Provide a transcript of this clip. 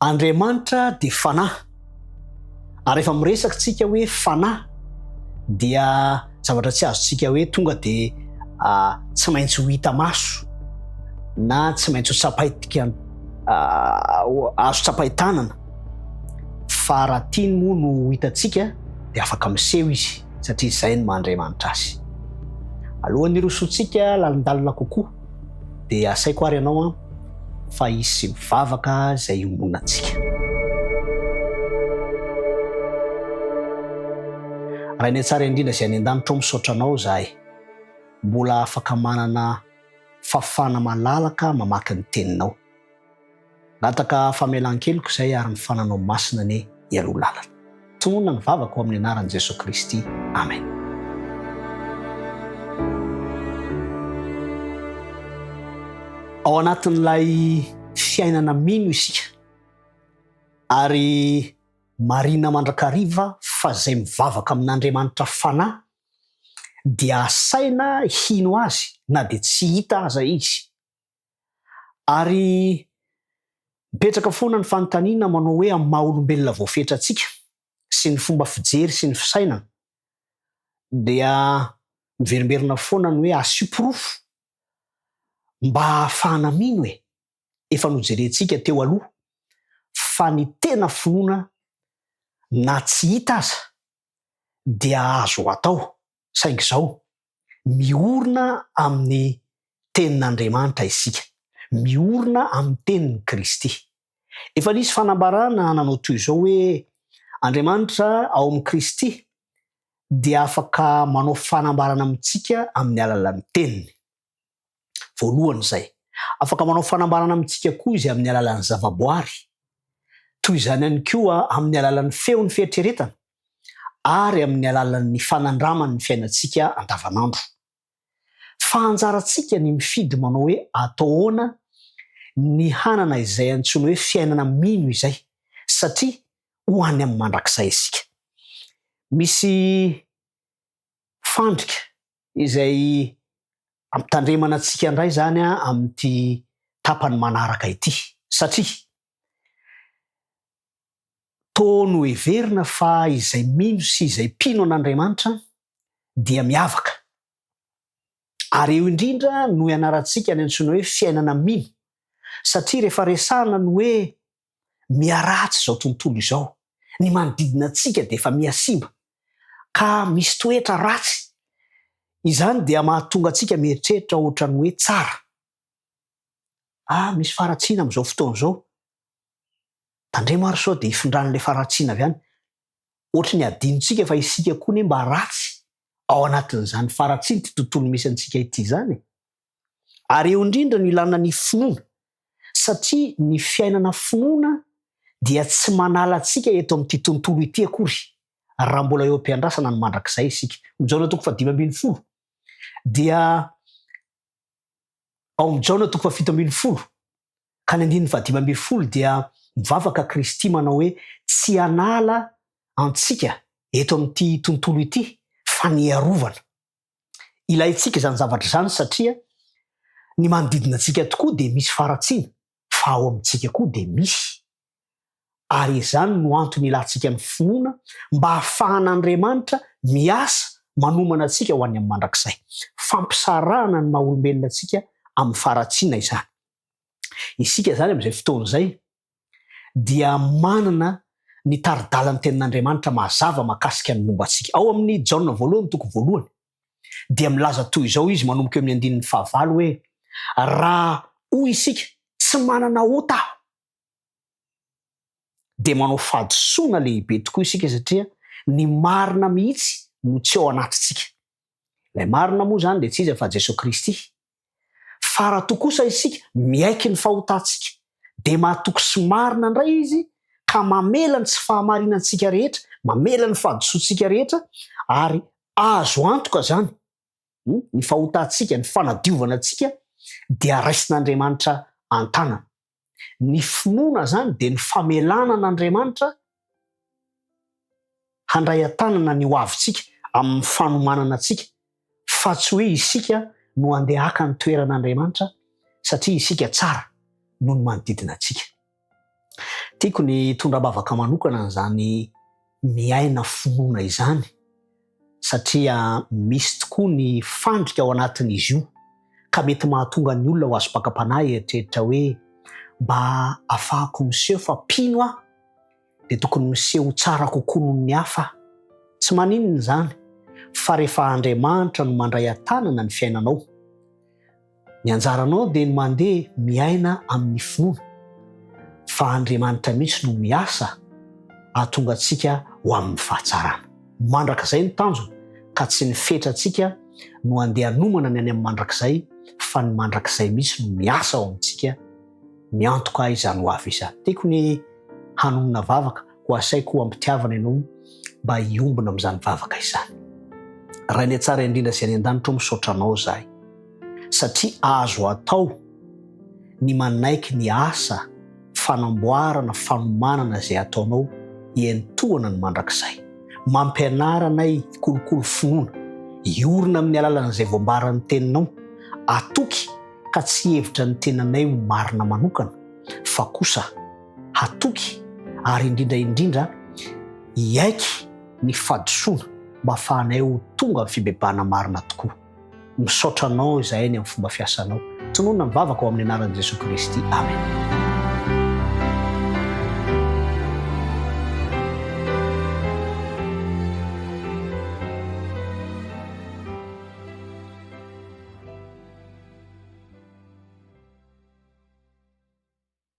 Andriamanitra dia fanahy. Ary rehefa miresaka tsika hoe fanahy dia zavatra tsy azontsika hoe tonga dia tsy maintsy ho hita maso na tsy maintsy ho tsapaintika azo tsapain-tanana fa raha tiany moa no ho hitantsika dia afaka miseho izy satria izay no maha Andriamanitra azy. Alohan'ny hirosoantsika lalindalina kokoa dia asaiko ary ianao an fa hisy vavaka izay iombonantsika. Rainay tsara indrindra izay any an-danitra ô misaotra anao izahay mbola afaka manana fahafahana malalaka mamaky ny teninao. Mangataka famelan-keloka izay ary ny fananao masina anie hialoha lalana. Tononina ny vavaka ao amin'ny anaran'i Jesoa Kristy. Amen. Ao anatin'ilay fiainana mino isika ary marina mandrakariva fa izay mivavaka amin'Andriamanitra Fanahy dia asaina hino Azy na dia tsy hita aza Izy. Ary mipetraka foana ny fanontaniana manao hoe amin'ny maha olombelona voafetra antsika sy ny fomba fijery sy ny fisainana dia miverimberina foana ny hoe asio porofo mba hahafahana mino e! Efa nojerentsika teo aloha fa ny tena finoana na tsy hita aza dia azo atao saingy izao, miorina amin'ny Tenin'Andriamanitra isika, miorina amin'ny Tenin'i Kristy. Efa nisy fanambarana nanao toy izao hoe, Andriamanitra ao amin'i Kristy dia afaka manao fanambarana amintsika amin'ny alalan'ny Teniny. Voalohany izay. Afaka manao fanambarana amintsika koa Izy amin'ny alalan'ny zavaboary. Toy izany ihany koa amin'ny alalan'ny feon'ny fieritreretana ary amin'ny alalan'ny fanandramany ny fiainantsika andavanandro. Fa anjarantsika ny mifidy manao hoe atao ahoana ny hanana izay antsoina hoe fiainana mino izay, satria ho any amin'ny mandrakizay isika. Misy fandrika izay ampitandremana antsika indray izany amin'ity tapany manaraka ity, satria toa noheverina fa izay mino sy izay mpino an'Andriamanitra dia miavaka. Ary eo indrindra no ianarantsika ny antsoina hoe fiainana mino, satria rehefa resahana ny hoe miharatsy izao tontolo izao, ny manodidina antsika dia efa mihasimba, ka misy toetra ratsy, izany dia mahatonga antsika mieritreritra ohatran'ny hoe tsara. Ah, misy faharatsiana amin'izao fotoana izao. Tandremo ary sao dia hifindran'ilay faharatsiana avy any. Ohatry ny adinontsika fa isika koa anie mba ratsy ao anatin'izany faharatsian'ity tontolo misy antsika ity izany e. Ary eo indrindra no ilana ny finoana, satria ny fiainana finoana dia tsy manala antsika eto amin'ity tontolo ity akory, raha mbola eo am-piandrasana ny mandrakizay isika. Jaona toko fahadimy ambin'ny folo dia ao amin'ny Jaona toko fahafito ambin'ny folo ka ny andininy fahadimy ambin'ny folo dia mivavaka Kristy manao hoe tsy hanala antsika eto amin'ity tontolo ity fa ny hiarovana. Ilaintsika izany zavatra izany satria ny manodidina antsika tokoa dia misy faharatsiana fa ao amintsika koa dia misy. Ary izany no antony ilantsika ny finoana mba hahafahan'Andriamanitra miasa manomana antsika ho any amin'ny mandrakizay. Fampisarahana ny maha olombelona antsika amin'ny faharatsiana izany. Isika izany amin'izay fotoana izay dia manana ny tari-dalan'ny Tenin'Andriamanitra mazava mahakasika ny momba antsika. Ao amin'ny Jaona voalohany toko voalohany dia milaza toy izao izy manomboka eo amin'ny andininy fahavalo hoe, Raha hoy isika, tsy manana ota aho, dia manao fahadisoana lehibe tokoa isika satria ny marina mihitsy no tsy ao anatintsika. Ilay marina moa izany dia tsy iza fa Jesoa Kristy. Fa raha toa kosa isika miaiky ny fahotantsika dia mahatoky sy marina indray Izy ka mamela ny tsy fahamarinantsika rehetra, mamela ny fahadisoantsika rehetra ary azo antoka izany ny fahotantsika, ny fanadiovana antsika dia raisin'Andriamanitra an-tanana. Ny finoana izany dia ny famelana an'Andriamanitra handray an-tanana ny hoavintsika amin'ny fanomanana antsika fa tsy hoe isika no handeha haka ny toeran'Andriamanitra satria isika tsara noho ny manodidina antsika. Tiako ny hitondra am-bavaka manokana an'izany miaina finoana izany satria misy tokoa ny fandrika ao anatin'izy io ka mety mahatonga ny olona ho azom-pakam-panahy hieritreritra hoe mba afahako miseho fa mpino aho dia tokony miseho ho tsara kokoa noho ny hafa aho. Tsy maninona izany fa rehefa Andriamanitra no mandray an-tanana ny fiainanao. Ny anjaranao dia ny mandeha miaina amin'ny finoana fa Andriamanitra mihitsy no miasa hahatonga antsika ho amin'ny fahatsarana. Mandrakizay ny tanjona ka tsy ny fetrantsika no andeha hanomana ny any amin'ny mandrakizay fa ny mandrakizay mihitsy no miasa ao amintsika miantoka izany ho avy izany. Tiako ny hanonona vavaka, koa asaiko ho am-pitiavana ianao mba hiombona amin'izany vavaka izany. Rainay tsara indrindra izay any an-danitra ô, misaotra Anao izahay satria azo atao ny manaiky ny asa fanamboarana, fanomanana izay ataonao hiantohana ny mandrakizay. Mampianara anay hikolokolo finoana, hiorina amin'ny alalan'izay voambaran'ny Teninao, atoky ka tsy hihevitra ny tenanay ho marina manokana, fa kosa hatoky ary indrindra indrindra hiaiky ny fahadisoana mba hahafahanay ho tonga amin'ny fibebahana marina tokoa. Misaotra Anao izahay ny amin'ny fomba fiasanao. Tononina ny vavaka ao amin'ny anaran'i Jesoa Kristy. Amena.